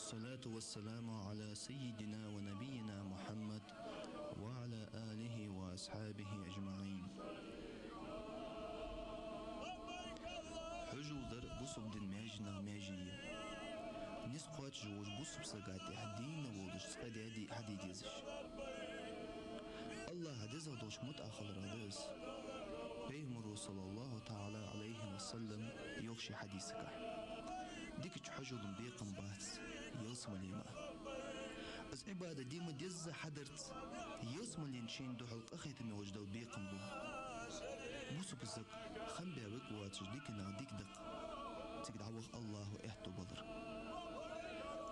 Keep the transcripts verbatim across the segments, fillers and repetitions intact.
الصلاة والسلام على سيدنا ونبينا محمد وعلى آله وأصحابه أجمعين. Хьажол дар бусалба дина маьженах маьже я. Низ кхоачаш волча бусалба сага тӀехь дийна волаш цкъа даьдий хьаде дезаш. АллахӀа дезагӀа долча мутӀахьа хиларах да из. Пайхамара, саллаллахӀу таӀала Ӏалайхи ва саллам, йоах ший хьадисагахь: дикача хьажола бекхам бац ялсмале мара. Из Ӏибадат де ма дезза хьадарца, ялсмален шийна духьал къахетаме волча Далла бекхам бу. Бусалба саг хам баь варгвоацаш диканах дика да-кх цига дӀаваха АллахӀа аьттув балар.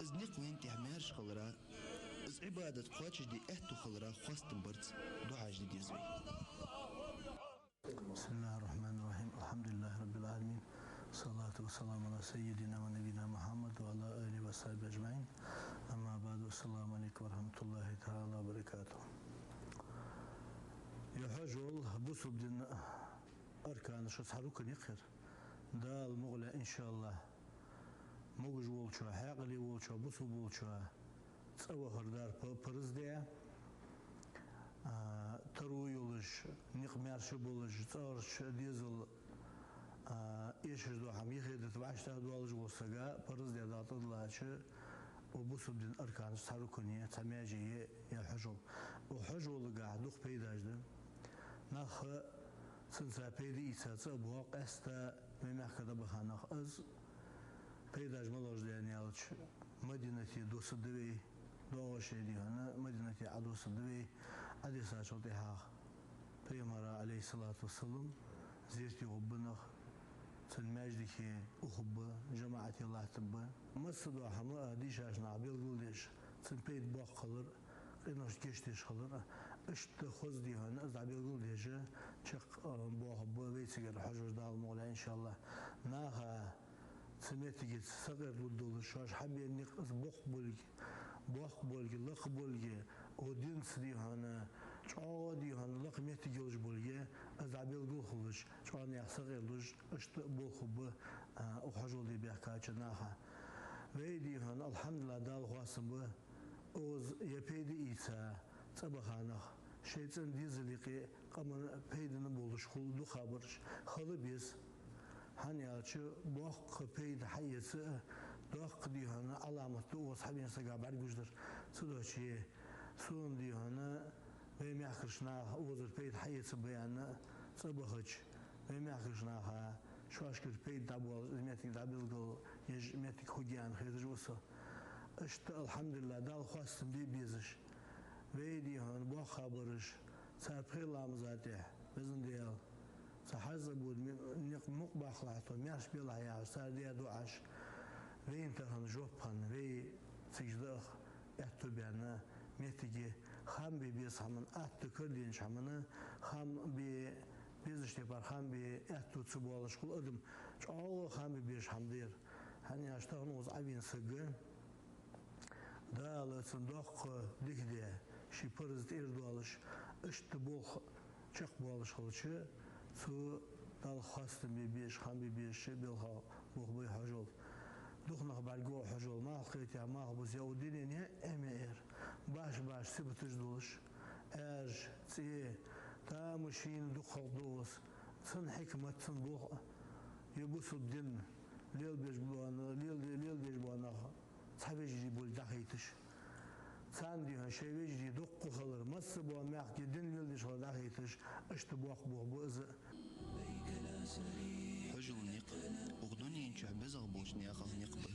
Из никъ лайна тӀехь маьрша хиларах, из Ӏибадат кхоачашде аьттув хиларах хоастам барца дуӀаш де деза вай. بسم الله الرحمن الرحيم. الحمد لله رب العالمين. الصلاة والسلام على سيدنا ونبينا محمد وعلى آله وصحبه أجمعين. أما بعد. السلام عليكم ورحمة الله تعالى وبركاته. Ер хьажол бусалба дина арканашта цхьа рукн я-кх ер. Дала мукъ лой, иншааллахӀ, могаш волчоа, хьаькъале волчоа, бусалба волчоа цӀавахар дар па-, парз да. А, таро йолаш, никъ маьрша болаш, цӀагӀарча дезала, а, эшаш дола хӀама, ехеда вӀаштӀехьа долаш волча сага парз да Дала тӀадилла, укх бусалба дина арканашта цхьа рукн я, цхьа маьже я ер хьажол. Укх хьажолагахь дукха пайдаш да. Нах цунца пайда ийца цӀа а боагӀа, къаьстта вай мехка дӀабаха нах. Из пайдаш малагӀаш да аьлча, Мадинате доссаргда вай, доагӀаш ше дий хьона, Мадинате Ӏодоссаргда вай, Ӏодессачул тӀехьагӀа Пайхамара, Ӏалайхи ссалату вассалам, зерате гӀоргба нах, цун маьждиге ухаргба, жамаӀате латтаргба. Массадола хӀама а дийшача наха белгалдеш, цун пайда боккха хилар, къиношта гешт деш хилар, иштта хоза дий хьона из дӀабелгалдеш, чакх, а, боахаргба вай цигара хьажош, Дала мукъ лой, иншааллахӀ. Наха цу моттигашца сакъердалургдолаш, шоаш хьабена никъ из боккха болга, боккха болга, лакха болга, укх динца дий хьона, чӀоагӀа дий хьона, лакха моттиг йолаш болга, из дӀабелгалхулаш, чӀоагӀа наьха сакъердалуш, иштта болх хургба, а, укх хьажол де баьхкача наха. Вай дий хьона, алхьамдулиллахӀ, Дала хоастам ба, укхаза ер пайда ийца цӀабаха нах, шоай цӀен дезала юкъе къаман пайдана болаш хул дукхагӀбараш, хила беза. ХӀана аьлча, боккха пайда хьаэца а доккха дий хьона Ӏаламат да укхаза хьавена сага бӀаргагуш дар. Цудухьа сона дий хьона, вай мехкарча наха укхазара пайда хьаэцаргба аьнна цӀабахача, вай мехкарча наха шоашкара пайда дӀабоалаш, из моттиг дӀабелгалъеш моттиг хургья аьнна хеташ ва со. Иштта, алхьамдулиллахӀ, Дала хоастам бе безаш, вай дий хьона боккхагӀбараш, цар пхе ламаза тӀехь, Везан Даьла, цу хьажа бода ми-, никъ мукъа баккхалахь тхо, маьрша белахь яхаш, цар даь дуӀаш, вайна тахан жоп хинна, вай цига даха аьттув баьнна моттиг я. Хам бе беза хӀаман, атта караденнача хӀаман хам бе безача тайпара хам бе аьттув ца боалаш хул адам. ЧӀоагӀа хам бе безаш хӀама да ер. ХӀана аьлча, тахан укхаза Ӏовена саг Дала цунна доккха дика даь, ший параз тӀера доалаш, иштта болх чакхбоалаш хилча, цо Далла хоастам бе безаш, хам бе безаш белхах болх бу ер хьажол. Дукха нах бӀаргаго ер хьажол, малхбузех, малхбузех, укх дунен яа Ӏемаэр, башха-башха сибаташ долаш, аьржа, цӀе, тамашийна дукха халкъ да укхаза. Цун хьикмат, цун болх а, ер бусалба дин лелабеш бола, лела-, лелабеш бола нах цхьа вежарий болга дӀахайташ. Царна дий хьона шоай вежарий дукха хилар, масса бола мехка дин леладеш хилар дӀахайташ, иштта боккха болх бу из. Хьажола никъ укх дунен чу безагӀа болча наьха никъ ба.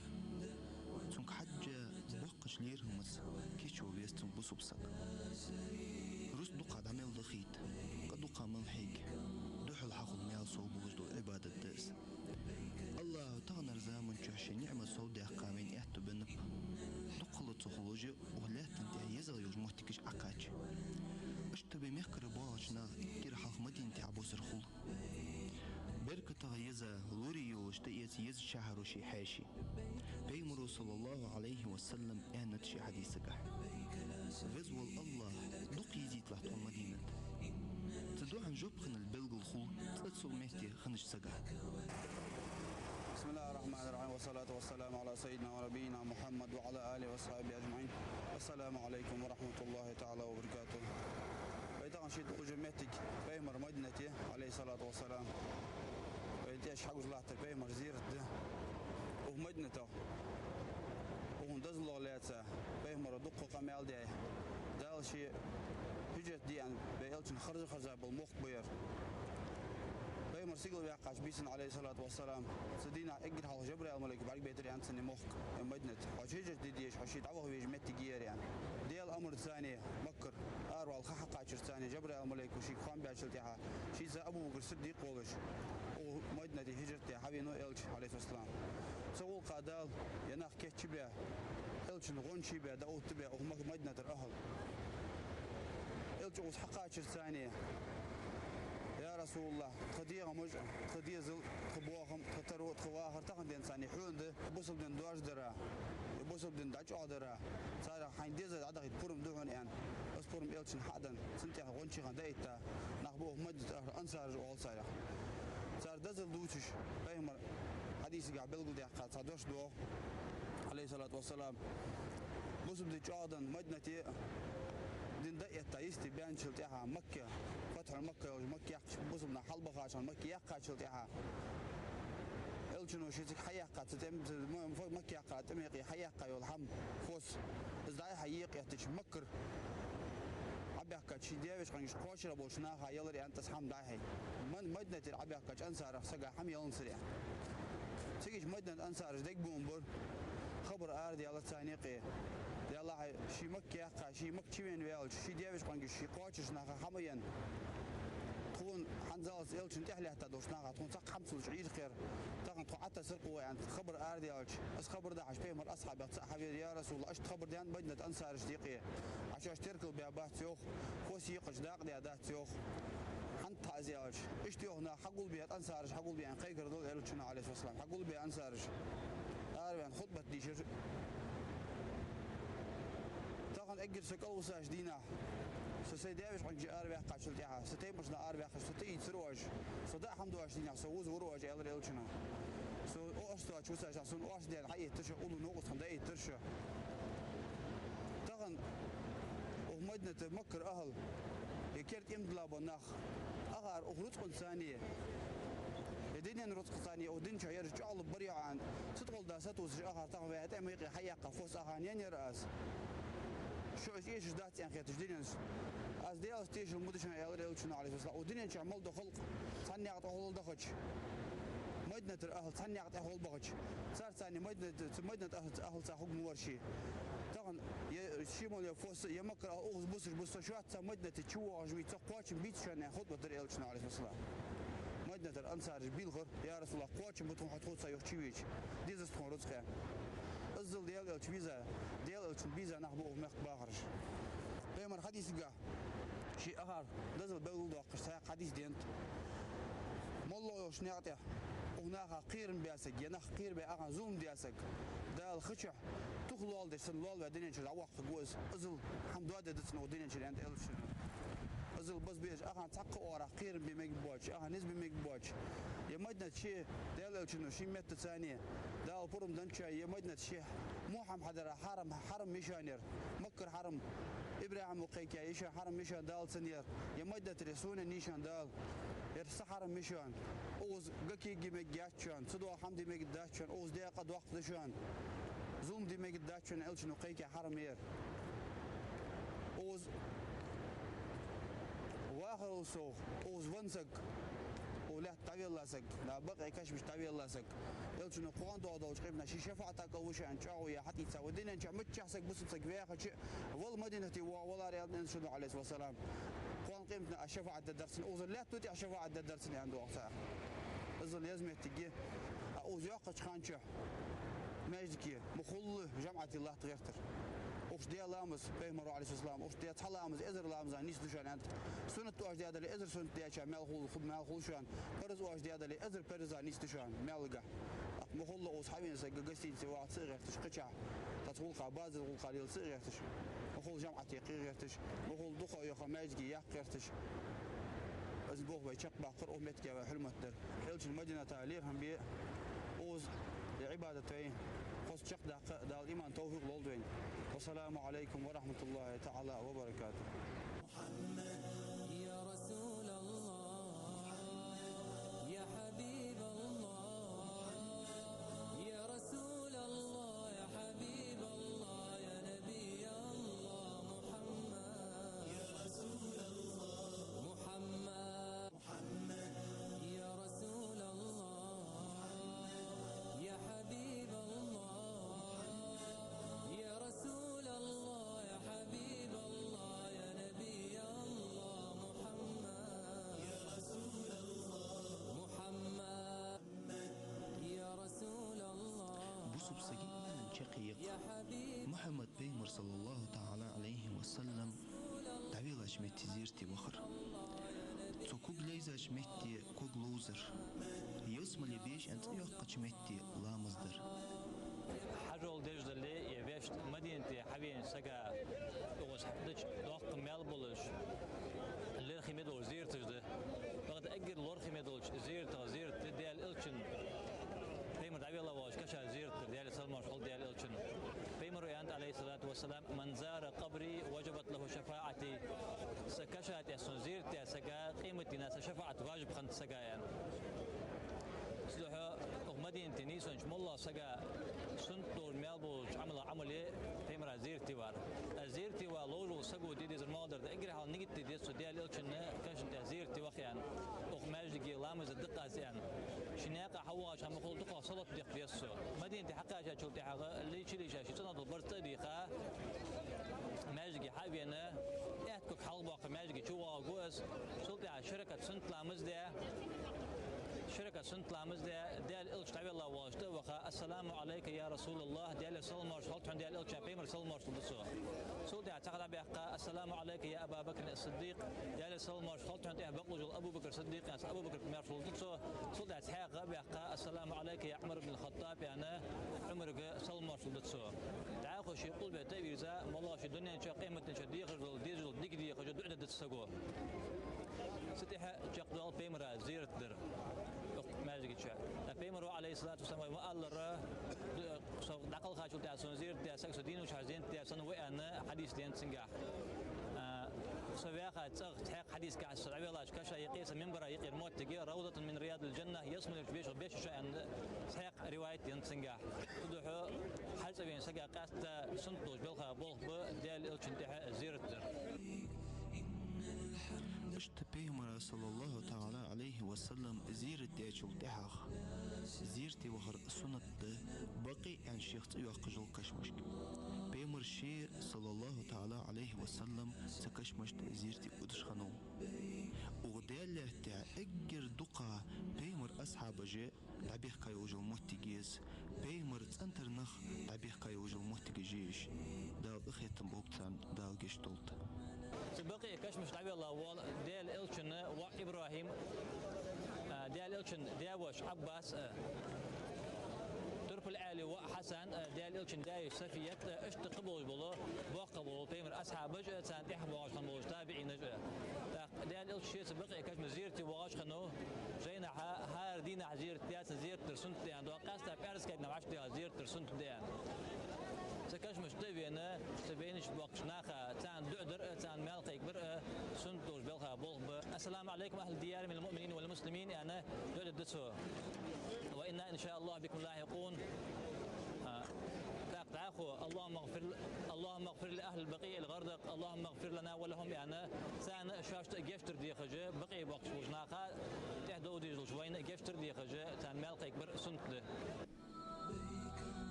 Цунга хьежжа, боккхача лерхӀамца кийчо веза цунга бусалба саг. Рузкъа дукха дӀа мел дахийта, къа дукха мел хьега, духьал хьахул маьл совбувлаш дола Ӏибадат да из. АллахӀа таханарча заман чу ший ниӀмат совдаьккха вайна аьттув беннаб. Дукха хала ца хулаш а, укх лаьттан тӀа езагӀа йолча моттигашка Ӏокхаьча. Иштта вай мехкара боагӀача наха эггара хьалха Мадинате Ӏобоссар хул. Беркатах еза, лорий йолаш тӀаэца еза шахьар я ший хьаьший. Пайхамара, саллаллахӀу Ӏалайхи ва саллам, аьннад ший хьадисагахь: «Веза вола АллахӀ, дукха езийталахь тхона Мадинат». Цу дуӀан жоп хиннал белгал хул цӀацул метте хиннача сага. بسم الله الرحمن الرحيم، والصلاة والسلام على سيدنا ونبينا محمد وعلى آله وصحبه أجمعين. السلام عليكم ورحمة الله تعالى وبركاته. Вай тахан шийна дӀахьош йола моттиг Пайхамара Мадинат я, عليه الصلاة والسلام. Вай тӀехьа хьагуш латтар Пайхамара зерат да. Укх Мадинатах, укхун дозалах лаьца, Пайхамара дукха къамаьл даь, Дала ший хӀижрат де аьнна, вай Элчана харжа-харжа бола мохк ба ер. Пайхамар сигала ваьккхача бийсан, عليه الصلاة والسلام, цу дийнахьа эггара хьалха Жабраил малайко бӀаргабайтар аьнна цунна мохк, э, Мадинат. Хьо хӀижрат де дезаш, хьо ший дӀаваха везаш моттиг я ер аьнна. Даьла амар цунна, Маккара аравала ха хьакхачар цунна, Жабраил малайко шийга хоам баьчул тӀехьагӀа, шийца Абу Бакр Сиддикъ волаш, укх Мадинате хӀижрат даь хьавенав Элча, عليه الصلاة والسلام. Цу гӀулакха Дала ер нах кийчбаь, Элчана гӀончий баь, дӀаоттабаь укх Мак-, Мадинатара ахӀл. Элча укхаза хьакхачар цунна: «Я РасулаллахӀ, тха дегӀамаш, тха дезал, тха бохам, тха таро, тха вахар тахан денз царна хьона да, бусалба дин доаржадара, бусалба дин дӀачӀоагӀдара, царех хьайна дезар дӀадахийта пурам да хьона», — аьнна. Из пурам Элчана хьа а денна, цунна тӀехьа гӀончий хинна дӀаэтта, нах ба укх Мадинатара ахӀл, ансараш оал царех. Цар дозал дувцаш, Пайхамара хьадисагахь белгалдаьккха цхьа дош доагӀа, عليه الصلاة والسلام. Бусалба ди чӀоагӀденна, Мадинате дин дӀаэтта йисте баьнначул тӀехьагӀа, Макка, фатхьу Макка йолаш, Макка яьккхача, бусалба нах хьалбахача хана Макка яьккхачул тӀехьагӀа, Элчано ший цига хьаяьккха, цу тӀем-, м-, Макка яьккха тӀема юкъе хьаяьккха йола хӀама, фос, из дӀай-хьай екъа эттача, Маккара Ӏобаьхкача, ший даь-веший къонгаш кхоачара болча наха ялар аьнна, из хӀама дӀай-хьай. Ма-, Мадинатера Ӏобаьхкача ансарех сага хӀама яланзар аьнна. Цигача Мадината ансараш дегабуам бар, хабар арадаьлар царна юкъе: «Даьллахьа, ший Макка яьккха, ший Макка чувена ваьлча, ший даь-веший къонгаш, ший кхоачарча наха хӀама ян. Тхона хӀанзалца Элчана тӀехьа лаьтта долча наха тхона цхьаккха хӀама ца луш Ӏийра кхер, тахан тхо Ӏатасар къо», — аьнна, хабар арадаьлча, из хабар дахьаш Пайхамара асхьабех цаӀ хьавера: «Я РасулаллахӀ, иштта хабар даьннад Мадината ансарашта юкъе, Ӏа шоаш теркал баь бац йоах, фос екъача дакъа даь дац йоах. ХӀанз тха из аьлча, иштта йоах нах, хьагулбе, ансараш хьагулбе», — аьнна, кхайкар дала Элчано, عليه الصلاة والسلام. Хьагулбе ансараш. Араваьнна хутбат дийшар. Тахан эггара со кӀалвисача дийнахьа, со сай даь-веший къонгаш араваьккхачул тӀехьагӀа, са тайпанча наха араваьккхача, со таийцар оаш. Со даа хӀама доацача дийнахьа со вузавир оаш, аьлар Элчано. Со оаш доацача висача, сона оаш даьнна хьаэттар шо, уллув новкъост хинна дӀаэттар шо. Тахан укх Мадината, Маккара ахӀл, е керда иман дилла бола нах, акхар укх рузкъанца царна, е дунен рузкъанца царна, укх дина чу ераш чӀоагӀлургба ер аьнна, цу тӀагӀолла да сатувсаш, акхар тахан вай тӀема юкъе хьаяьккха фос акхарна еннаяр аз. Шо из эшаш дац аьнна хеташ дуненца. Аз Даьлаца тешал ма ду шоана, аьлар Элчано, عليه الصلاة والسلام. Укх дунен чу мел дола халкъ цхьан наькъа тӀа гӀолла дахача, Мадинатера ахӀл цхьан наькъа тӀа гӀолла бахача, царца царна Мадинат, цу Мадината ахӀл-, ахӀлаца хургма вар ше. Тахан е ший мел йола фос, е Маккара ахӀл укхаза бусаш ба, со шоаца Мадинате чувоагӀаш вий, цох кхоачам бий-те шоана, аьнна, хутбат дир Элчано, عليه الصلاة والسلام. Мадинатера ансараш бийлхар: «Я РасулаллахӀ, кхоачам ба тхона хьо тхоца юха чувеча, дезац тхона рузкъа». Иззал Даьла Элча веза, Даьла Элчана беза нах ба укх мехка бахараш. Пайхамара хьадисагахь ший акхар дозал белгалдоаккхаш цхьаькха хьадис денад. МоллагӀа йолча наькъа тӀа укх наха кхерам баь саг, е нах кхерабаь, акхарна зулам даь саг, Дала ха чу тух лоалдеш санна лоалаваь дунен чура дӀавоаккхаргва из. Иззал хӀама доаде да цунна укх дунен чура, аьннад Элчано. Иззал беза безаш, акхарна цхьаккха оагӀорахьа кхерам бе мегаргбоацаш, акхарна низ бе мегаргбоацаш. Е Мадинат ше, Даьла Элчано ший метта царна, Дала пурам деннача, е Мадинат ше во хӀама хьадар хьарам, хьарам я шоана ер. Маккара хьарам, ИбрахӀима кхайкаяь я шоана, хьарам я шоана Дала цунна ер. Е Мадинатера сунен я шоана Дала ер, са хьарам я шоана. Укхаза га кега мегаргьяц шоана, ца доагӀа хӀама де мегаргдац шоана, укхаза даь къа доккха да шоана, зулам де мегаргдац шоана, Элчано кхайкаяь хьарам я ер. Укхаза вахарал совгӀа, укхаза венна саг, укх лаьтта дӀавелла саг, да бакъе кашамашка дӀавелла саг, Элчано кхоана доагӀа долча къематдийнахьа ший шафаӀата кӀал ва ше аьнна чӀоагӀо яь хьатӀаийца ва. Дунен чу миччахьа саг, бусалба саг ваьхача, вала Мадинате воагӀа, валара, аьннад Элчано, عليه الصلاة والسلام. Кхоана къематдийнахьа аз шафаӀат дергдар цунна, укхаза лаьтто тӀа шафаӀат дергдар цунна, аьнна доагӀа цар. Иззал еза моттиг я. А укхаза йоаккхача хана чухь маьждиге ма хулла жамаӀате латта гӀертар. Укх чу даь ламаз, Пайхамара, عليه الصلاة والسلام, укх чу даь цхьа ламаз эзар ламаза нийса да шоана, аьннад. Суннат оаш даь дале, эзар суннат даьча маьл хул, ху-, маьл хул шоана. Параз оаш даь дале, эзар параза нийса да шоана маьлагахь. ТӀаккха ма хулла укхаза хьавена саг гостинице ваха ца а гӀерташ, кхычахьа, тӀаккха гӀулакха, базар гӀулакха лела ца а гӀерташ, ма хулла жамаӀате кхе а гӀерташ, ма хулла дукха йола маьждиге яккха гӀерташ. Из болх вай чакхбаккхар, укх моттиге вай хьурмат дар. Элчан Мадината лерхӀам бе. Ӏибадат вай хоза чакхдаккха Дала иман, товфикъ лолда вайна. والسلام عليكم ورحمة الله تعالى وبركاته. يا رسول الله، يا حبيب الله، يا رسول الله، يا حبيب الله، يا نبي الله محمد. يا رسول الله، محمد. محمد. يا رسول الله، يا حبيب الله، يا رسول الله، يا حبيب الله، يا نبي الله محمد. يا رسول الله، محمد. يا رسول الله، бусалба сага иман чакхъяккха, يا حبيب Мухьаммад пайхамар, صلى الله تعالى عليه وسلم, дӀавеллача метте зерате вахар. Цо ког лайзача метте ког ловзар. Ялсмале беш аьнна цӀи йоаккхача метте ламаз дар. Хьажол деш дале, е вешта Мадинате хьавена сага, оаха дича доккха маьл болаш, лерхӀаме долаш зераташ да. Бакъда эггара лерхӀаме долча зератех зерат да Даьла Элчан, пайхамар дӀавелла воаллача каша зерат дар, Даьла салам-моаршал хилда Даьла Элчана. Пайхамара аьннад, عليه الصلاة والسلام: من زار قبري وجبت له شفاعتي. Са каша тӀа сона зерат даь сага къематдийнахьа са шафаӀат важиб хиннад сага, аьнна. Цудухьа укх Мадинате нийсонча моллагӀча сага суннат долаш маьл болча Ӏамалех Ӏамал я пайхамара зерате вар. Из зерате вар ловш волча саго де дезар малагӀа дар да, эггара хьалха нигат де деза цо Даьла Элчан кашан тӀа зерате ваха, аьнна. Укх маьждиге ламаз де дакъа аз, аьнна. Ший наькъа хьавоагӀача хана ма хулла дукхагӀа салот дехка деза цо. Мадинате хьакхаьчачул тӀехьагӀа лийча-лийча ший цӀеноттал барзкъа тӀа а дийха, маьждиге хьа а вена, аьтта ког хьалха боаккха маьждиге чувоагӀаргва из. Цул тӀехьагӀа ши ракаӀат суннат ламаз даь, ши ракаӀат суннат ламаз даь, Даьла Элча дӀавелла воаллаш тӀа а ваха: السلام عليك يا رسول الله, Даьла салам-моаршал хилда хьона Даьла Элча, пайхамара салам-моаршал да цо. Цул тӀехьагӀа цхьа хьа дӀабаьккха: السلام عليك يا أبا بكر الصديق, Даьла салам-моаршал хилда хьона тӀехьа бакълувш вола Абу Бакр Сиддикъ, аьнна, Абу Бакра моаршал да цо. Цул тӀехьагӀа цхьаькха а баьккха: السلام عليك يا عمر بن الخطاب, аьнна, Ӏумарга салам-моаршал да цо. ДӀахо ший къулбе тӀа а вийрза, моллагӀа ший дунен чу, къематден чу дехаш дола, дезаш дола дика дехаш дуӀа дергда цу саго. Цул тӀехьагӀа чакхдоал пайхамара зерат дар укх маьждига чу. Ткъа пайхамара, عليه الصلاة والسلام, вай ма аллара, д-, со дӀакхалхачул тӀехьагӀа сона зерат даь саг, со дийнача хана зерат даь санна ва, аьнна, хьадис да цунгахь. А, со ваьха цӀагӀа, цхьаькха хьадисагахь, со дӀавеллача каша юкъе, са минбара юкъера моттиг я, روضة من رياض الجنة, ялсмалерча бешах беш я шо, аьнна, цхьаькха риваят да цунгахь. Цудухьа хьажцӀа вена сага къаьстта суннат долаш белха болх ба Даьла Элчан тӀехьа зерат дар. Иштта пайхамара, صلى الله تعالى عليه وسلم, зерат даьчул тӀехьагӀа зерате вахар суннат да БакъиӀ аьнна шийх цӀи йоаккхаш йолча кашамашка. Пайхамар ше, صلى الله تعالى عليه وسلم, цу кашамашта зерате удаш хиннав. Укх Даьла лаьтта тӀа эггара дукха пайхамара асхьабаш дӀабехка йолаш йола моттигаш я из, пайхамара цӀентар нах дӀабехка йолаш йола моттигаш я уж. Дала къахетам болба царна, Дала гешт долда. Цу БакъиӀ кашамашка дӀавелла вола Даьла Элчан воӀ ИбрахӀим, а, Даьла Элчан даь-воша Ӏаббас, а, турпал-Ӏаьлий воӀ Хьасан, а, Даьла Элчан даь-йиша Сафият, а, иштта кхы болаш бола, боккхагӀа бола пайхамара асхьабаш а, царна тӀехьа боагӀаш хинна болаш табиӀинаш а. ТӀаккха Даьла Элча ше цу БакъиӀ кашамашка зерате воагӀаш хиннав, жайнашка хӀара дийнахьа зерат даь, цун зерат дар суннат да аьнна, дукха къаьстта пӀаьраска дийнахьа вӀаштӀехьа зерат дар суннат да аьнна. Цу кашамашка тӀа а вена, цу байнача боккхача наха, царна дуӀа дар а, царна маьл кхайкабар а суннат долаш белха болх ба. السلام عليكم أهل الديار من المؤمنين والمسلمين, аьнна, дуӀа дергда цо. وإنا إن شاء الله بكم لاحقون. А, тӀаккха дӀахо: اللهم اغفر، اللهم اغفر لأهل البقيع الغرقد، اللهم اغفر لنا ولهم, аьнна, царна а шоашта а гешт дар дехаш, БакъиӀ боккхача болча наха, тӀехьа довдийжалаш вайна а гешт дар дехаш, царна маьл кхайкабар суннат да.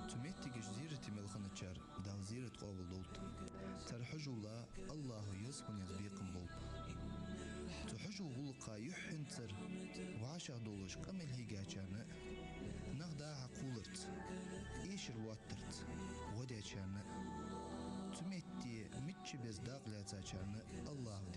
Цу моттигашка зерате мел хинначар Дала зерат къоабал долда. Цар хьожал АллахӀа ялсмален бекхам болба. Цу хьожал гӀулакха юххьанцара вӀашагӀдолаш къамаьл хьийгачарна а, нах дӀа-хьа кхолларца, эшар воаттарца гӀо даьчарна а, цу метте мичча беза дакъа лаьцачарна а АллахӀа